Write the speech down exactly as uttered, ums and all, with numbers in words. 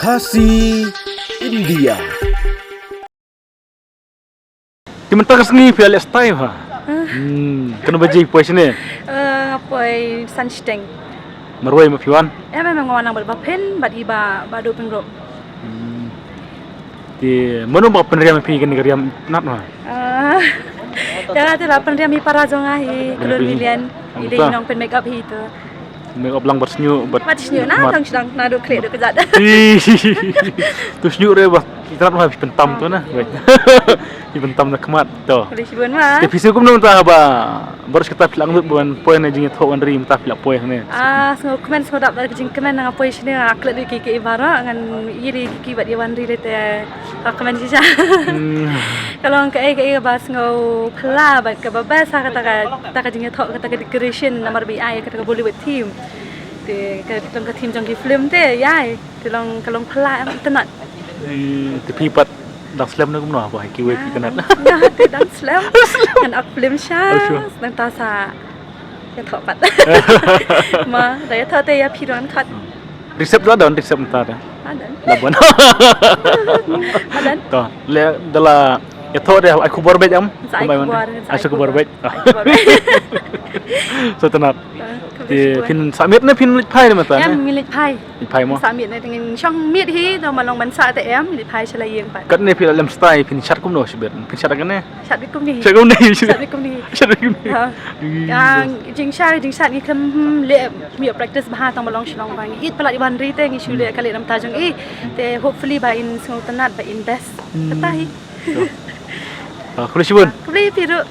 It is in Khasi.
Khasi India. Te mynta ka sngi phi la leh stai ha. Hmm, kano baje poi shane? Eh, nga poi san shiteng. Marwei ma phi wan? Em, em, em, nga wan lang bad ba phin, bad i ba, ba duk pyngroh. Hmm. Te mano ba pynriam phi kane ka riam nat ma? Ah, te la, te la pynriam i para jong nga hi, Klun Milian, i dei nong pyn make up hi tu. Make up lang bad sñiuh, bad sñiuh na, tang sdang na duk khleh duk kjat. Tu sñiuh re ba, itynnat ma phi pyntam tu na. Phi pyntam na khmat tu. Khublei shibun ma. Te phi sngew kumno mynta ba baroh shi katta phi la angnud ban poi na jingïathoh wan ri mynta phi la poi hangne? Ah, sngewkmen sngewdap da ka jingkmen, nga poi shane nga klet ïa ki ki baroh, ngan ïa ri ki ki bad ïa wan ri lei te ka kmen shisha. Hmm. Ka long kaei kaei ba sngewphylla bad kaba best ha kata ka, kata ka jingïathoh, kata ka decoration namar ba ïa kata ka Bollywood theme. Te ka long ka theme jong ki film te ïa. Te long ka long phylla em itynnat. Hmm, te phi pat dang slem ne kumno ba kiwei phi itynnat? Nga te dang slem. Ngan ak film sha. Oh, sure. Nangta sa ïathoh pat. Ma da ïathoh te ïa phi ruh ngan khot. Recep la don, recep mynta da. La don. La bon. La don. To, lada la ïathoh te ai khubor beit em. Sa ai khubor, ai khubor beit. Ai khubor beit. So itynnat. Te phin sah miet ne phin leit phai ne mynta ne? Em, ngi leit phai. Leit phai mo? Sah miet ne, te ngin shong miet hi, to ma long ban sah te em, leit phai sha la ïing pat. Katne phi la lem stai, phin shad kumno shibit? Phin shad kane? Shad beit kumne hi. Shad kumne hi. Shad beit kumne hi. Shad beit kumne hi. Ha. Hmm. Ah, jingshad, jingshad ngi khlem, hmm, leh, ngi practice bha tang ba long shnong ba ngi ïeit palat ïa wan ri te ngi shu leh ka leh namar jong i. Te hopefully ba in sngewtynnat ba in best. Hmm. Kata hi. To. Ah, khublei shibun. Khublei phi ruh.